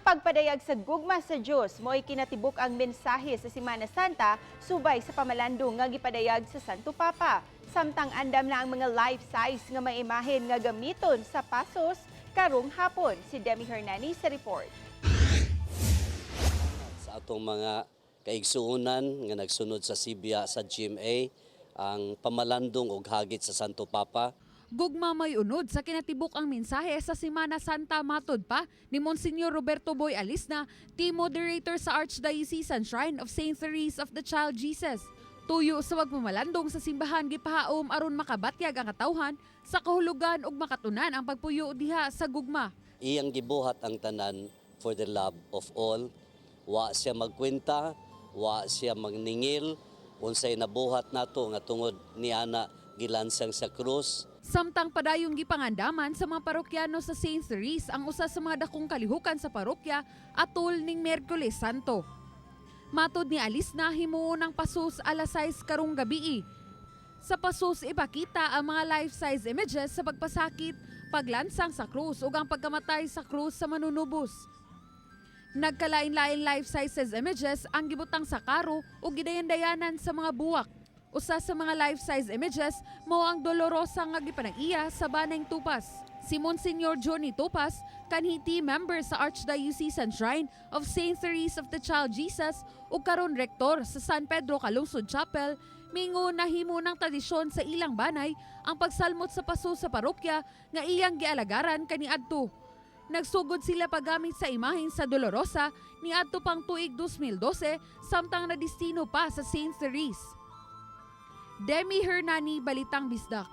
Pagpadayag sa gugma sa Dios mo'y kinatibuk ang mensahe sa Simana Santa subay sa pamalandong nga gipadayag sa Santo Papa. Samtang andam na ang mga life-size nga mga imahen nga gamiton sa pasos karong hapon. Si Demi Hernani sa report. Sa atong mga kaigsuonan nga nagsunod sa Sibya sa GMA, ang pamalandong og hagit sa Santo Papa. Gugma may unod sa kinatibuk ang mensahe sa Simana Santa, matod pa ni Monsignor Roberto Boy Alisna, team moderator sa Archdiocesan Shrine of St. Therese of the Child Jesus. Tuyo sa pagpamalandong sa simbahan gipahaom aron makabatyag ang katawhan sa kahulugan ug makatunan ang pagpuyo diha sa gugma. Iyang gibuhat ang tanan for the love of all. Wa siya magkwenta, wa siya magningil unsay nabuhat nato nga tungod niana gilansang sa krus. Samtang padayong gipangandaman sa mga parokyano sa St. Therese ang usa sa mga dakong kalihukan sa parokya atol ning Miyerkules Santo. Matod ni Alisna, himuon ang pasos alas 6 karong gabii. Sa pasos ipakita ang mga life-size images sa pagpasakit, paglansang sa krus ug ang pagkamatay sa krus sa Manunubos. Nagkalain-lain life-sizes images ang gibutang sa karo ug gidayan-dayanan sa mga buwak. Usa sa mga life-size images mao ang Dolorosa nga gipanag-iya sa Baneng Tupas. Si Monsignor Johnny Tupas, kanhi team member sa Archdiocesan Shrine of St. Therese of the Child Jesus ug karon rektor sa San Pedro Calungsod Chapel, mingon nahimo ng tradisyon sa ilang banay ang pagsalmot sa paso sa parokya nga iyang gialagaran kaniadto. Nagsugod sila paggamit sa imahen sa Dolorosa niadto pang tuig 2012 samtang nadistino pa sa St. Therese. Demi Hernani, Balitang Bisdak.